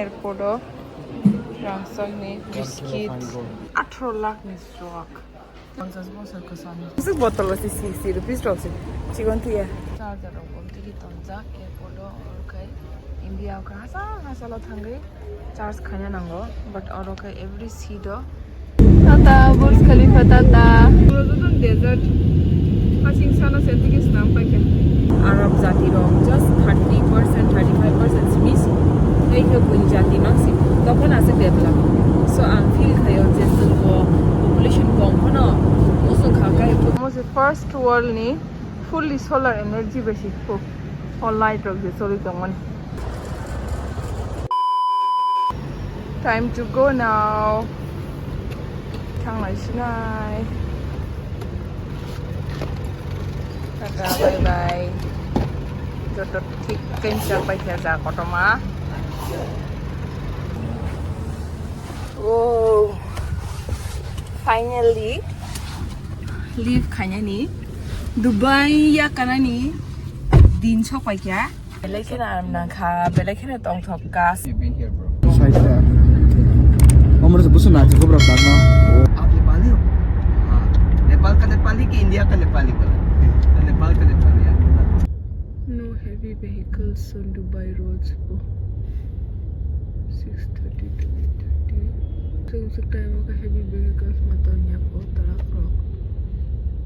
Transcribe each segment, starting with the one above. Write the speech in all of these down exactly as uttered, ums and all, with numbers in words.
Airport o rangchakni biskit atharo lakh ni swk. Ponchas bosor kwcham. Bwswk bottle o se sixty rupees rok se. Chikon tiya. Charger rok bo tigi tonjak airport o, oro khe India o khe hachal hachal o thangwi charge khaina nango, but oro khe every seat o. Tata Burj Khalifa, tata. Oro joto desert. Hasing sana se tigi snam paikha. Arab jati rok just thirty percent, thirty five percent simi si. Tei khe buini jati mang si. Tokon ase develop. So ang feel khayo je chwng bo population kom phano muchung kha kai. Mo se first world ni fully solar energy bai si kho. O light rok je choli tongmani. Time to go now. Thanglai sinai. Tata, bye bye. Joto thik khe chak bai khe ja kotoma. Oh, finally leave khainani Dubai yakanani din sokpaikha. Belai kheno aram nangkha, belai kheno tongthokka. You've been here, bro. Saita. Omor se busu na chukubra tangno. आप नेपाली हो? हाँ। नेपाल का नेपाली कि इंडिया का नेपाली बोला? नेपाल का नेपाली, आप बोला। No heavy vehicles on Dubai roads po. Six thirty to eight thirty. Chwng swk time o khe heavy vehicles ma tongya po, truck rok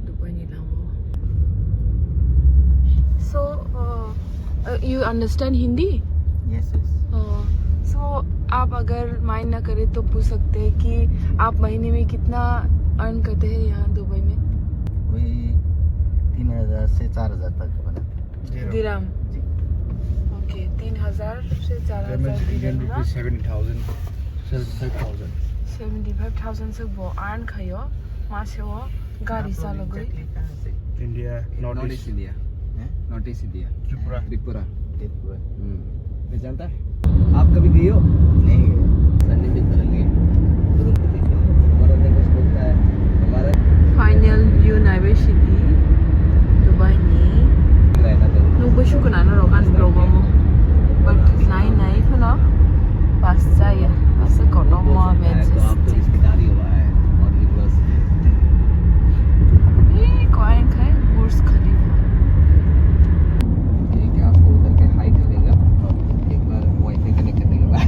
Dubai ni lama o. So, uh, uh, you understand Hindi? Yes, yes. Uh, so, आप अगर माइंड ना करें तो पूछ सकते हैं कि आप महीने में कितना अर्न करते हैं यहाँ दुबई में? कोई तीन हज़ार से चार हज़ार तक बनाते हैं। Dirham. जी। Okay, तीन हज़ार से चार हज़ार dirham. Seventy thousand, seventy five thousand. Seventy five thousand se bo earn khayo, mase o gari chalogwi. India, North East India. North East India. Tripura. Tripura. Tripura. हम्म। पहचानता है? आप कभी गए हो? नहीं गए। Sunday पे करेंगे। तुरंत देखो, हमारा language बोलता है, हमारा Final view naibai sidi Dubai ni. Nukbai sukuna norok ani vlog o mo. But nai nai phano pas chaya. Asa kono mo. Ih, ko ayang khai Burj Khalifa. एक आपको उधर के हाई करेगा, एक बार वाईफाई कनेक्ट करने के बाद।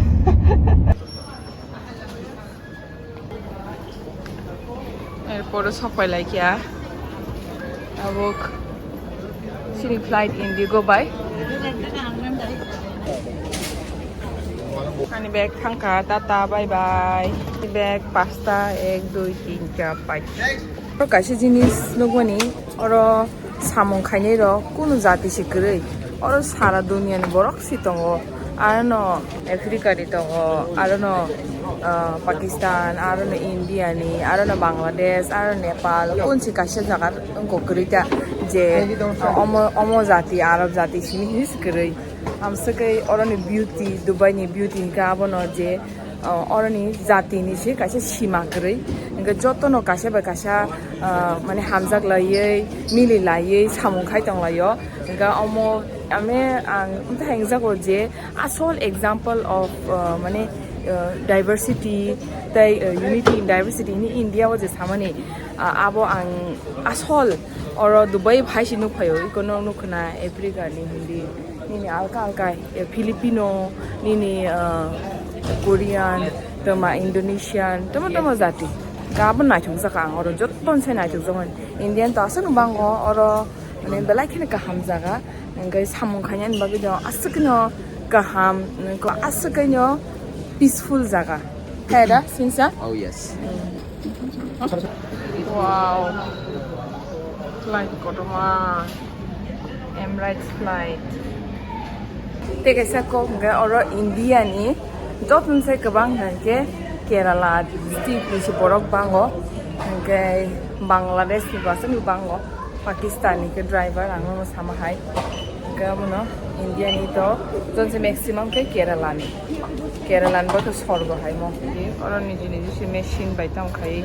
Airport o sokpai laikya. Tabuk chini flight Indigo bai. Ani bag thangkha, tata, bye bye. Bag pasta, ek, dui, tin, char, panch. Oro kaisa jinis nukmani, oro samung khainai rok kunu jati se kwrwi. Oro sara dunia ni borok se tongo. Aro no Africa ni tongo, aro no, ah, Pakistan, aro no India ni, aro no Bangladesh, aro Nepal, kun se kaisa jaga wngkha kwrwi ta je, ah, omo, omo jati, Arab jati simi hinwi se kwrwi. Amswkhe oro ni beauty, Dubai ni beauty hinkhe abono je, ah, oro ni jati ni se kaisa sima kwrwi. Hinkhe joto no kaisa bai kaisa, ah, mane hamjak laiwi, mili laiwi samung khai tong laio. Hinkhe omo ame ang wngkha hengjago je, asol example of, uh, mane, uh, diversity tei, uh, unity in diversity hini India o je samani, uh, abo ang asol oro Dubai hai se nukphaio, ikono nukkhna Africa ni Hindi, nini alka alka, eh, Filipino, nini, uh, Korean, toma Indonesian, toma toma jati. Abo naithokjak ang oro, jottoni se naithokjakmani. Indian to aswk no bango oro, mane belai kheno kaham jaga. Hingke samung khainani bagwi no aswk no kaham, aswk no peaceful jaga. Hai da, Sinsa? Oh, yes. Wow. Flight kotorma. Emirates flight. Tei kaisa kok hingke oro India ni joto ni sai kwbang hingke Kerala district ni se borok bango, hingke Bangladesh ni bo aswk ni bango. Pakistan ni khe driver, ang no sama hai. Hingke abono India ni to, joto se maximum khe Kerala ni. Kerala ni bo khe sorgo hai mo. Oro niji niji se machine bai tong khai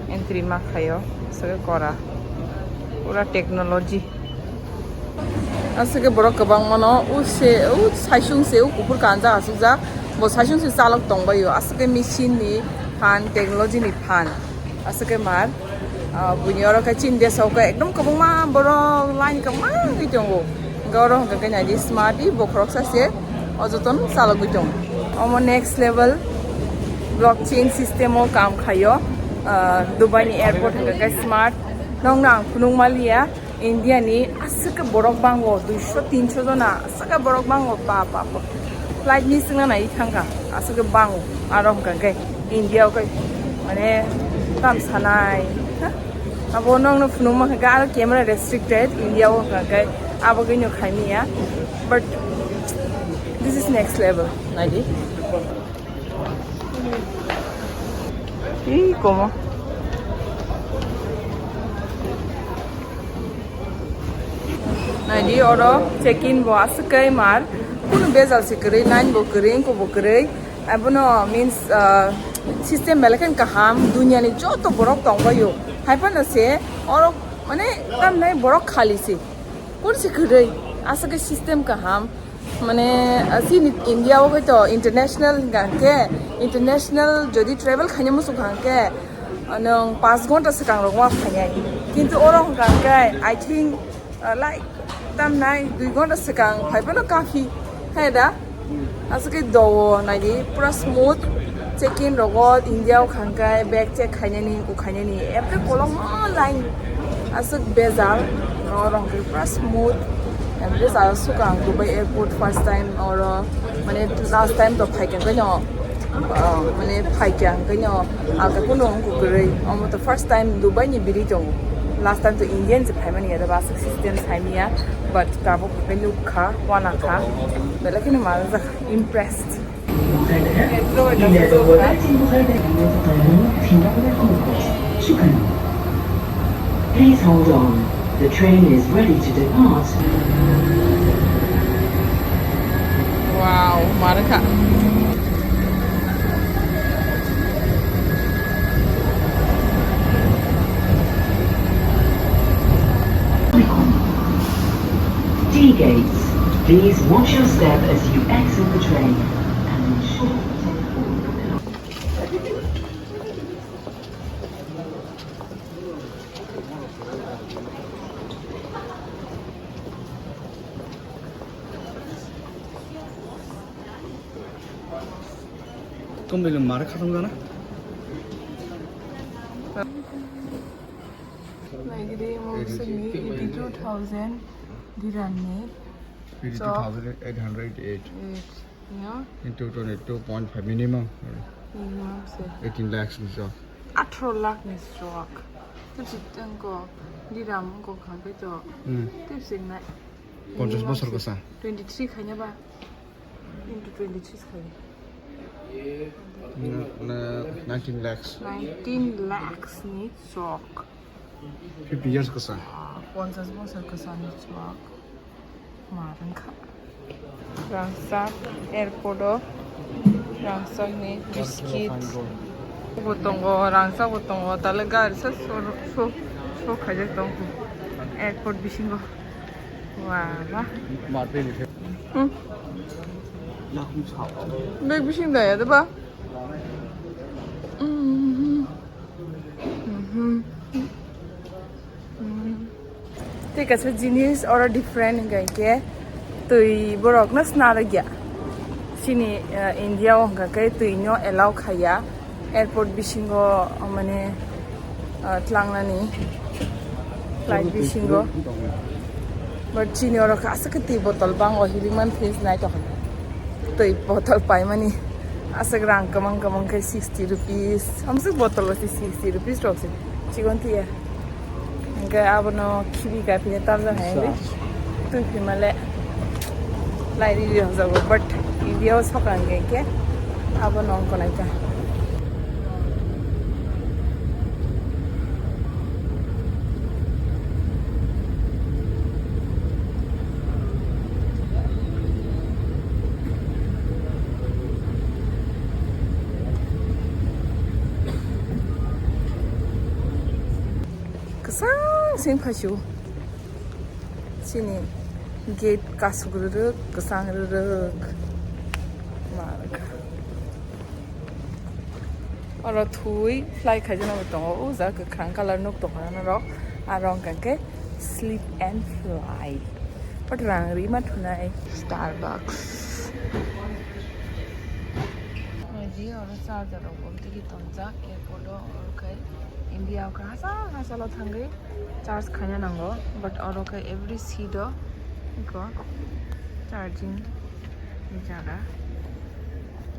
entry ma khaio. Aswk khe kora. Pura technology. Aswk khe borok kwbangma no, u se, u saisung se, u kuphur kanjak aswkjak. Bo saichung se chalok tongbaio, aswk khe machine ni phan, technology ni phan, aswk khe mar. Ah, buini oro khe chini desh o khe ekdom kwbangma borok line kwbangma wngwi tongo. Hwnkhe oro hwnkhe khe naidi smart i bokhorok sa se o jotono chalogwi tongo. Omo next level blockchain system o kam khaio. Ah, Dubai ni airport hwnkhe khe smart. Nokno ang phunuk maliya. India ni aswk khe borok bango, duiso tinso jona aswk khe borok bango, pa, pa, pa. Flight ni swngna nai thangkha, aswk khe bango, aro hwnkha khe India o khe, mane, tam sanai, ha? Abo nokno phunukma khe aro camera restricted, India o hwnkha khe abo khe no khaimya, but this is next level, naidi. Ih, komo. Naidi oro check-in bo aswk khe mar. Kunu bejal se kwrwi, line bo kwrwi, wngkok bo kwrwi. Abono means, ah, system belai khe kaham, duniya ni joto borok tongbaio. Hai phano se oro mane tamnai borok khali se. Kun se kwrwi, aswk khe system kaham. Mane, ah, chini India o hoi to international hwnkha hwnkhe, international jodi travel khaina muchung kha hwnkhe, ah, nwng panch ghonta swkang rok ma phainai. Kintu oro hwnkha hwnkhe, I think, ah, like, tamnai dui ghonta swkang phai phano kafi. Hai da? Aswk khe do o naidi, pura smooth. Check-in rogo India o kha hwnkhe bag check khainani, kuk khainani, every kolokma line. Aswk bejal, norok hwnkhe pura smooth. Every jagao sukha ang Dubai airport first time oro, mane last time to phaikha hwnkhe no, ah, mane phaikha hwnkhe no, ang khe kunu wngkuk kwrwi. Omo to first time Dubai ni biri tongo. Last time to Indian se phaimani ya, aswk system saimanya, but tabuk khe nukha, wanakha, belai kheno manjak, impressed. Please hold on. The train is ready to depart. Wow, markha. D gates. Please watch your step as you exit the train and ensure. Komai le mare khatang jana? Naigidi mo bising ni eighty two thousand dirham ni. Eighty two thousand eight hundred eight. Eight. No? Into twenty-two point five minimum. Minimum se. Eighteen lakhs ni so. Atharo lakh ni sok. Tip si tengko dirham ko kha khe to. Hmm. Tip sing nai. Ponchas bosor ko sa. Twenty three khanya ba. Into twenty three khanya. Na, na, nineteen lakhs. Nineteen lakhs ni sok. Fifty years ko sa. Ponchas bosor ko sa ni sok. Ma rwngkha. Rangchak airport o rangchak ni biscuit bo tongo, rangchak bo tongo, tale gari sa so, so, so khaijak tong airport bisingo. Wah, wah. Hmm. Bag bising da ya, da ba? Hmm. Mhm. Mhm. Tei kaisa jinis oro different hwnkha hwnkhe twi borokno sna rwkya. Chini, eh, India o hwnkha khe twi no allow khaiya airport bisingo, mane, eh, tlangnani flight bisingo. But chini oro khe aswk khe twi botol bango hilikman fridge naitokha. Twi botol paimani aswk rang kwmang kwmang khe sixty rupees. Amswk botol o se sixty rupees rok se. Chikon tiya. Hwnkhe abono khibi kaphine tarjak hai. Twi phimale lai riri hojago, but India o soka hwnkhe khe abono wngkha naikha. Kwchang sing phaisu. Chini gate kasuk rwrwk, kwchang rwrwk. Ma rwkha. Oro thwi fly khaijana bo tongo, o jaga kwkhwrang colour nuk tongkha norok. Aro hwnkha khe sleep and fly. But rang rima thunai. Starbucks. Oro charger rok bo tigi tonjak airport o, oro khe India o khe hachal hachal o thangwi charge khaina nango, but oro khe every seat o eko charging jaga.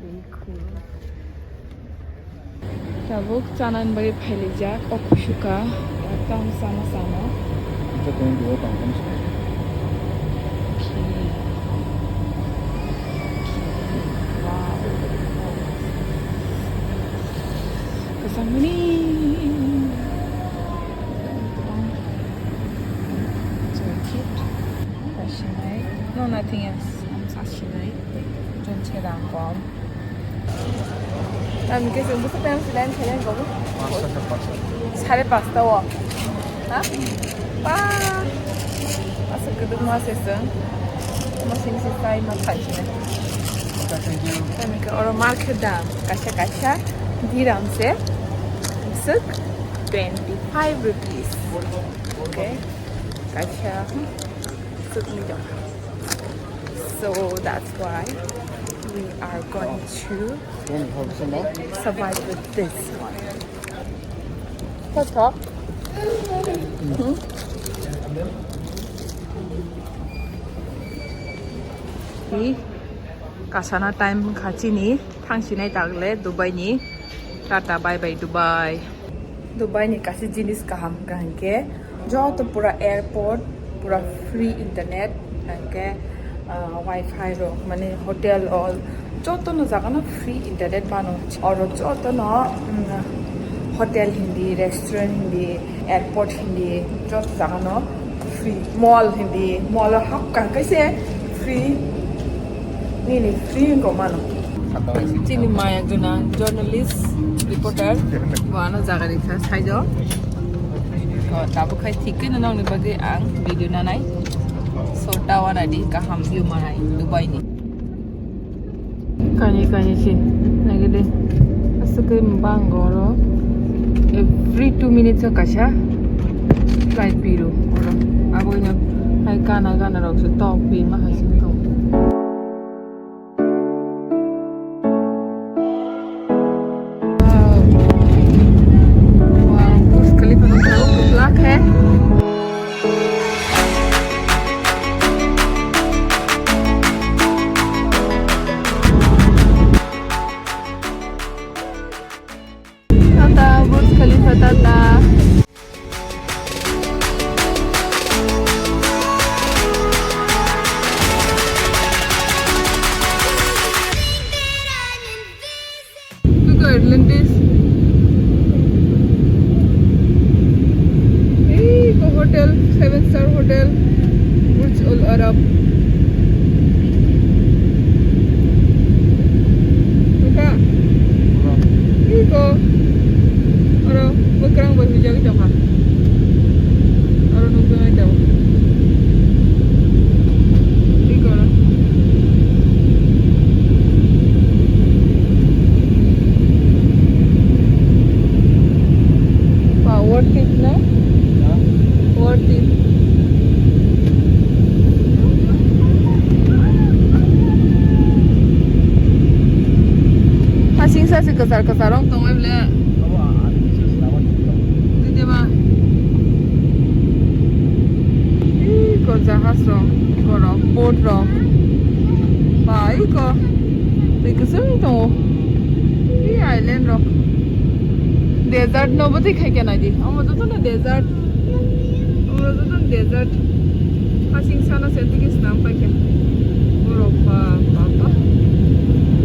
Very cool. Tabuk chanani bagwi phailijak o kusuka, tamo sama sama. Ito tong duo tong tong sa. Okay. Wow. Kasangmani. So cute. Kashinai. No, nothing else. Ang sasinai. Don't say that, Mom. Tamni khe chwng bwswk time se line khaina tongo? Sare pasta o. Ha? Ba. Aswk kwdwkma se chwng. Ma sing se chai ma phai se. Tamni khe oro market dam kaisa kaisa dirham se bwswk twenty five rupees. Okay. Kaisa bwswk ni dam. So that's why we are going to survive with this one. Tathok. Hmm? Hi, kasana time wngkha chini, thangsinai tagle Dubai ni. Tata, bye bye Dubai. Dubai ni kaisa jinis kaham hwnkha hinkhe, joto pura airport, pura free internet, hinkhe, ah, wifi rok, mane hotel o, joto no jaga no free internet mano. Oro joto no, mm, hotel hindi, restaurant hindi, airport hindi, joto jaga no free. Mall hindi, mall o hap kang kaise free. Nini free wngkha mano. Chini maya gwnang journalist, reporter, bo ano jaga rikha side o. Ko tabuk khai thik khe nokni bagwi ang video nanai. So tawa nadi kaham view manai Dubai ni. Kani kani si nagede. Aswk khe bang oro every two minutes o kaisa flight piro oro. Abo ino hai gana gana rok se tok pima hai sini tongo. Wow, Burj Khalifa no tabuk kwplak khe. Tata, Burj Khalifa, tata. Look at Atlantis. Hey, go hotel, seven star hotel, Burj Al Arab. Buka. Iko. Oro, bwkrang bai hujagwi tongkha. Oro nukjaknai tabuk. Iko oro. Wow, worth it, no? Worth it. Hasing sa se kwchar kwchar rok tongwi bole. Twi de ba. Ih, ko jahaj rok, iko rok, boat rok. Ba, iko. Twi kwchwng tongo. Ih, island rok. Desert no bo twi khai khe nai di. Omo joto no desert. Oro joto desert. Hasing sana se tigi swnam paikha. Borok ba, ba, ba.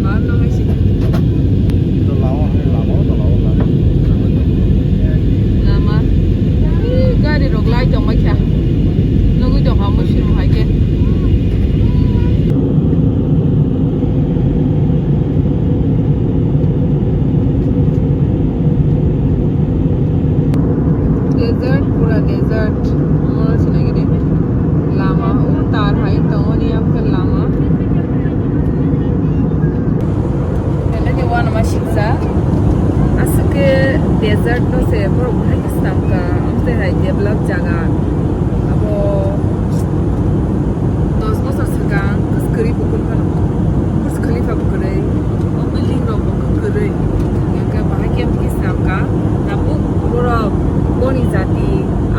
Mar no hai sini. Ito lama, hai lama, ito lama, lama. Lama. Ih, gari rok lai tong paikha. Nugui tong kha muisim hai khe. Desert, pura desert. Omo se nai gini lama, o tar hai tongo ni, abo khe lama. Belai ni uanama siksa. Aswk Desert no se borok bahai khe swnam kha, amtwi hai develop jaga. Abo dos bosor swkang kwrwi bo kwrwi phano, Burj Khalifa bo kwrwi, o building rok bo kwrwi. Hwnkhe bahai khe amtwi khe swnam kha. Tabuk borok boni jati,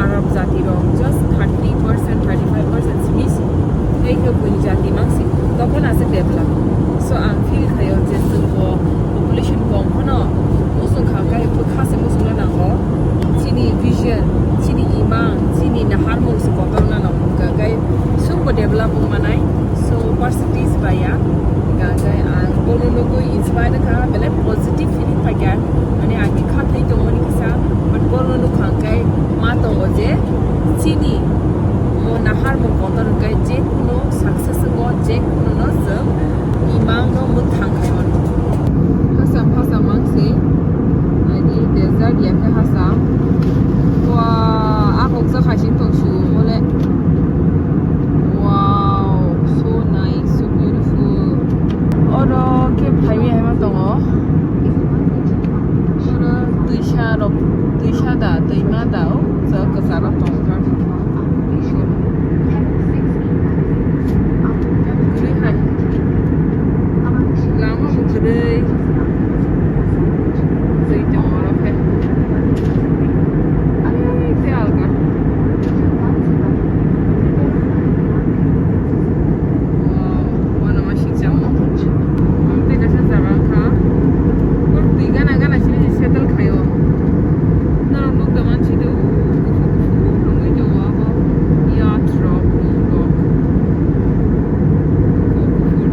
Arab jati rok just thirty percent, thirty five percent simi si. Tei khe buini jati mang si. Tokon ase develop. So ang feel khaio je chwng bo population kom phano, o chwng kha khe bwkha se muchungna nango. Chini vision, chini imang, chini naharmung se kotorna nango. Hwnkha khe chwng bo develop wng manai. So percentage baya. Hwnkha khe ang bono nugwi inspire kha, belai positive feeling paikha. Mane ang khe kha thai tongmani kisa, but bono nukha hwnkhe ma tongo je chini mo naharmung kotor hwnkhe je kuno success wngkha, je kuno no chwng imang no mwthang khai mano. Hasa phasa mang se, ani desert ya khe hasa. Wa, a kok jak hai sing tong su mole. Wow, so nice, so beautiful. Oro khe phaiwi haima tongo. Oro twisa rok, twisa da, twima da, o jaga kwcharo tongkha. Kwrwi hai. Lama bo kwrwi. Twi tongo oro khe. Ai, tei alga. Wow, uanama singchamo. Omo tei kaisa jaga wngkha. Bo twi gana gana sini settle khaio. Norok nuk da mansi do. Nungui tongo abo. Yacht rok, nuk rok. Kufur.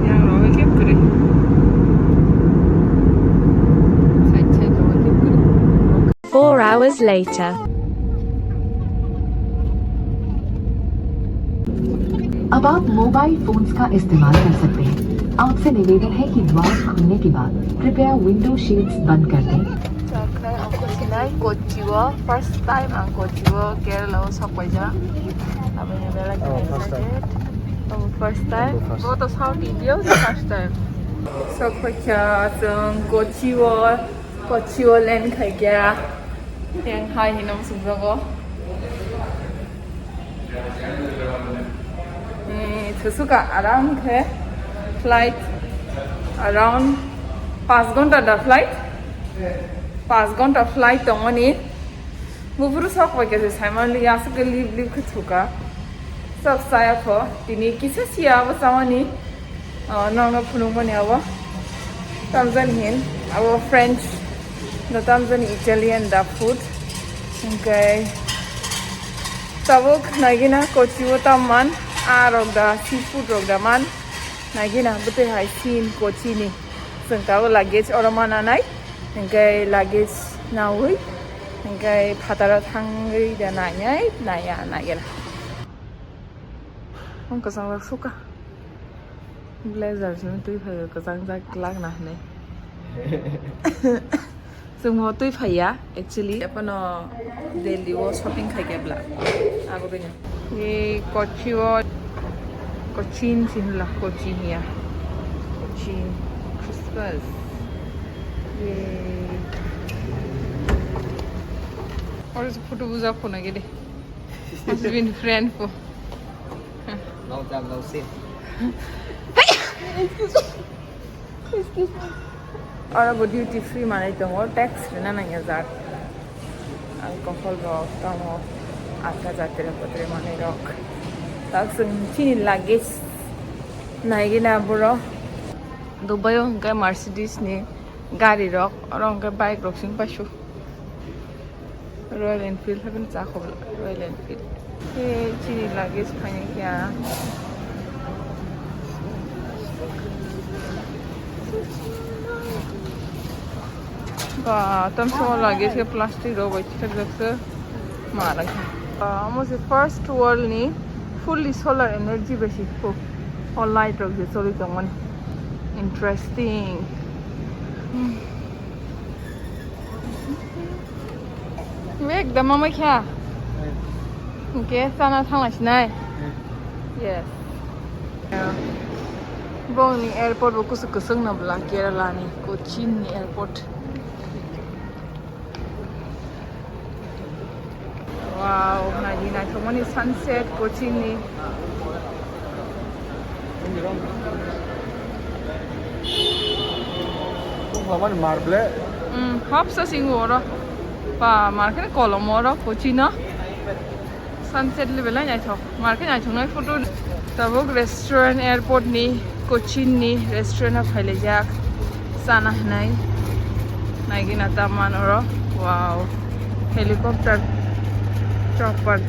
Yang rok kep kwrwi. Side side rok kep kwrwi. Four hours later. अब आप mobile phones का इस्तेमाल कर सकते हैं। आपसे निवेदन है कि द्वार खुलने के बाद कृपया विंडो शेड्स बंद कर दें। Kochi o first time ang Kochi o Kerala o sok paijak. Aboni belai khe excited. Abo first time. Abo first time. Bo to South India o first time. Sok paikha chwng Kochi o. Kochi o land khaikha. Yang hai hino sukjago. Eh, thusuka aram khe flight around pas ghonta da flight. Pas ghonta flight tongmani. Buphuru sok bai khe saimali aswk khe lip lip khe thuka. Sab saya pho tini kisa siya abo chamani. Oh, nokno phunukmani abo. Tamjani hin, abo French, no tamjani Italian da food. Hwnkhe tabuk naigina Kochi o tam man, a rok da seafood rok da man. Naigina bwtwi hai scene Kochi ni. Chwng tabuk luggage oro mananai. Hwnkhe luggage naui. Hwnkhe phataro thangwi da nainai, naiya, naigina. Ang kwchang rok suka. Blazer simi twi phaio kwchang jak lak na hinwi. Chwngbo twi phaiya actually. Phano Delhi o shopping khai khe bla. Abo bini. Ye Kochi o, Cochin si hinla, Kochi hiya. Cochin Christmas. Ye. Oro photo buja phone gede. Must be friend po. Long time no see. Excuse me. Excuse me. Oro bo duty free manwi tongo, tax rwna nangya jak. Alcohol rok tamo, aka jatra patra manwi rok. Tak chwng chini luggage naigina boro. Dubai o hwnkhe Mercedes ni gari rok, oro hwnkhe bike rok simi paisuk. Royal Enfield haikhe cha khobla Royal Enfield. Khe chini luggage phaini khe ah. Ba, tamsa o luggage khe plastic rok bai thikjak se ma rang khe. Ba, omo se first world ni fully solar energy bai se kho. O light rok je choli tongmani. Interesting. Ekdam mamai kha. Hwnkhe chana thangla sinai. Yes. Bongni airport bo kusu kwchwng no bwla, Kerala ni, Cochin ni airport. Wow, naidi naithokmani sunset Cochin ni. Tungfamani marble. Hmm, hapsa singo oro. Pa, markhe kolom oro Cochin no. Sunset le belai naithok. Markhe naithoknai photo. Tabuk restaurant, airport ni, Cochin ni restaurant o phailaijak. Chana hinai. Naigina tamman oro. Wow. Helicopter. Chopper.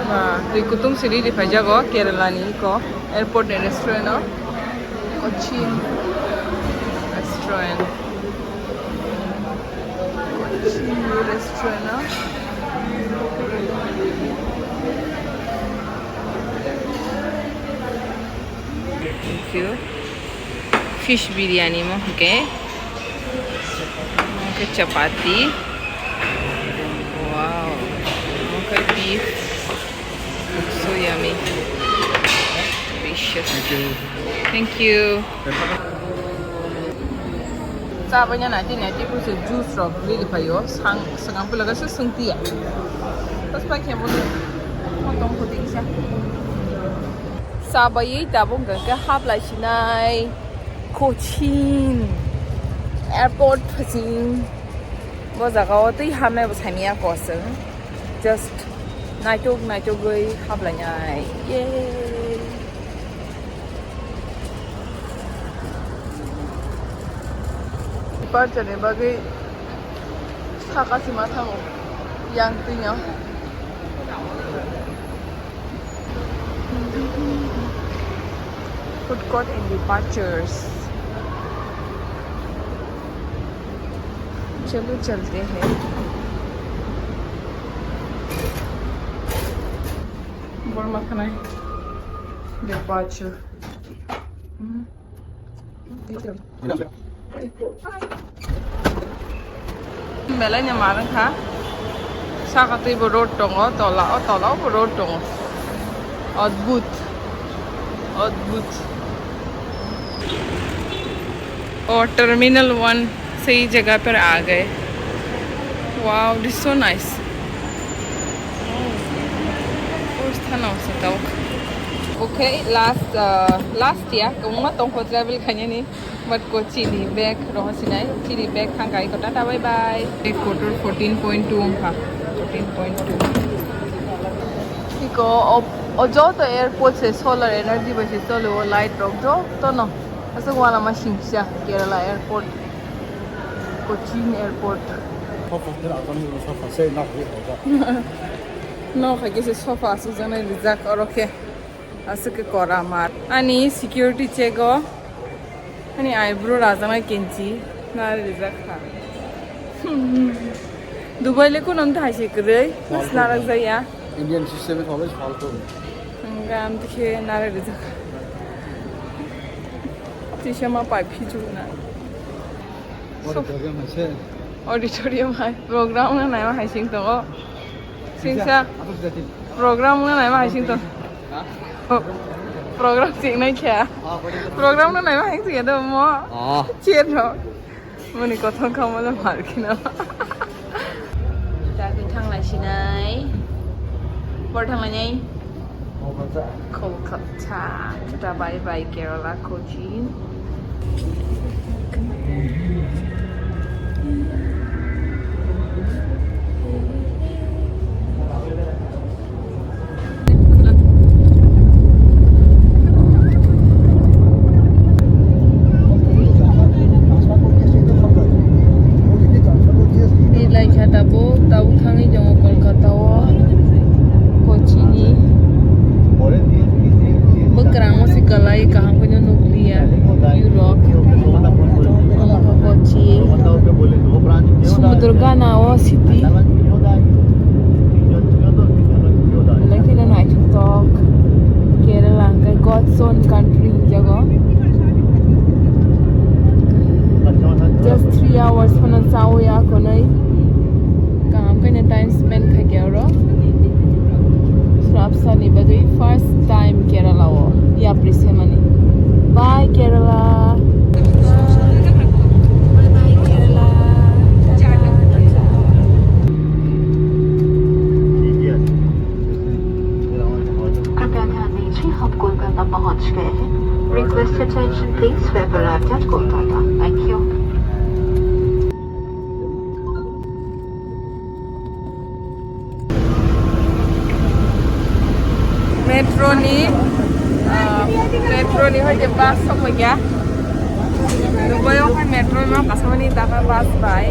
Ba, twi kutung siri ri phaijago Kerala ni iko airport ni restaurant o. Cochin restaurant. Cochin restaurant o. Thank you. Fish biryani mo hwnkhe. Hwnkhe chapati. Wow. Hwnkhe beef. Looks so yummy. Delicious. Thank you. Thank you. Cha bai nai tini tei puisa juice rok rili phaio, sang swkang pila kaisa swngtiya. Bas pai khe bo tong kho tei kisa. Cha baiwi tabuk hwnkha khe haplai sinai Cochin airport phasing. Bo jaga o tei hamnai bo saimanya kosong. Just naitok naitogwi haplainai. Yay! Departure ni bagwi saka sima thango yang twino. Food court and departures. चलो चलते हैं। Borma khanai departure. Belai no mar wngkha. Saka twi bo road tongo, tola o, tola o bo road tongo. Adbhut. Adbhut. O terminal one se jaga par aa gaye. Wow, this is so nice. First time I saw. Okay, last, uh, last year, kung ma tong ko travel kanya ni, but ko chini bag roho sinai, chini bag thang kai ko tata bye bye. Ek quarter fourteen point two ang kha, fourteen point two. Iko o, o joto airport se solar energy bai se cholo, o light rok joto no. Aswk wala ma singsa Kerala airport, Cochin airport. Sofa khe aswk janai rijak oro khe. Aswk khe kora mar. Ani security check o. Ani eyebrow rajaknai kenchi nari rijak kha. Dubai le kuno wngtha hai se kwrwi, narak jaya. Indian system is always faltu. Hwnkhe ang tikhe narak rijak kha. Tisa ma pipe khichuk na. Auditorium hai se. Auditorium hai program wngna naima hai sing tongo. Singsa. Program wngna naima hai sing tongo. Program sing nai khe. Program no naima hai sing ya do mo. Oh. Chair no. Moni kothong kamo le mar khina. Ta khe thanglai sinai. Por thanglai nai. Kolkata. Tata bye bye Kerala, Cochin. Birlai kha tabuk, tabuk thangwi tongo Kolkata o, Kochini. Bwkrang o se kwlai, kaham khe nukliya. Europe, Kochi. Semani. Bye, Kerala. Bye, bye, Kerala. कृपया ध्यान दीजिए, हम कोलकाता पहुंच गए हैं। Request attention please, we have arrived at Kolkata. Thank you. Metro ni, ah, metro ni hoite bus sokphaikha. Dubai o hai metro no kasamani taka bus bai.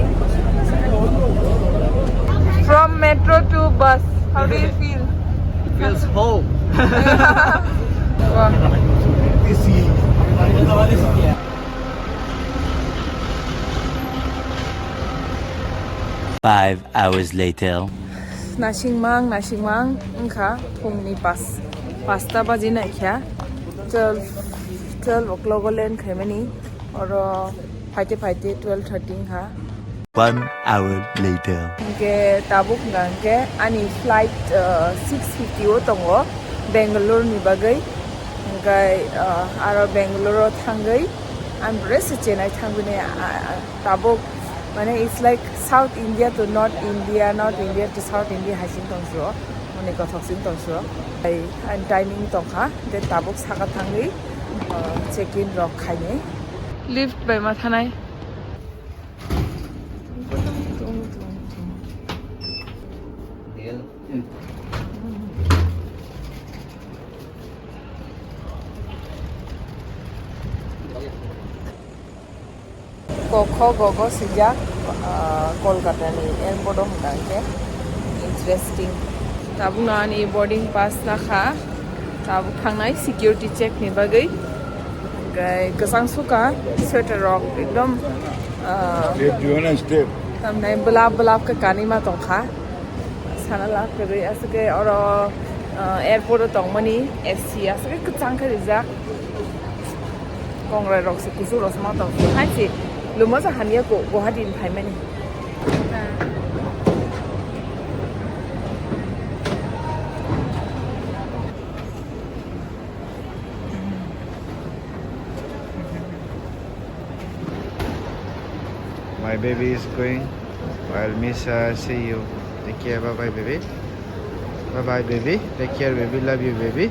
From metro to bus, how do you feel? Feels home. Wah. Five hours later. Nasingmang, nasingmang wngkha phungni pas, pasta baji naikha, twelve, twelve o'clock o land khaimani, oro phaite phaite twelve thirty wngkha. One hour later. Hingke tabuk hingka hingke ani flight, uh, six fifty o tongo Bangalore ni bagwi, hingke, uh, aro Bangalore o thangwi ang bwrwi se Chennai thangwi nai, uh, Tabuk, mane, it's like South India to North India, North India to South India hai sing tong sio, mane kothok sing tong sio. Ai, ang timing tong kha, de tabuk saka thangwi, uh, check in rok khainai. Lift bai ma thanai. Kokho gogo swijak, ah, Kolkata ni airport o hwnka hwnkhe interesting. Tabukno ani boarding pass nakha, tabuk thangnai security check ni bagwi. Hwnkhe kwchang suka sweater rok ekdom, ah, Step, you wanna step? Tamni belap belap khe kanwi ma tongkha. Sana lak kwrwi aswk khe oro, ah, airport o tongmani A C aswk khe kwchang khe rijak. Kongrai rok se kuchuk rok se ma tong phuru hai se luma ja hamya ko Guwahati ni phaimani. My baby is going. I'll miss her. See you. Take care. Bye bye, baby. Bye bye, baby. Take care, baby. Love you, baby.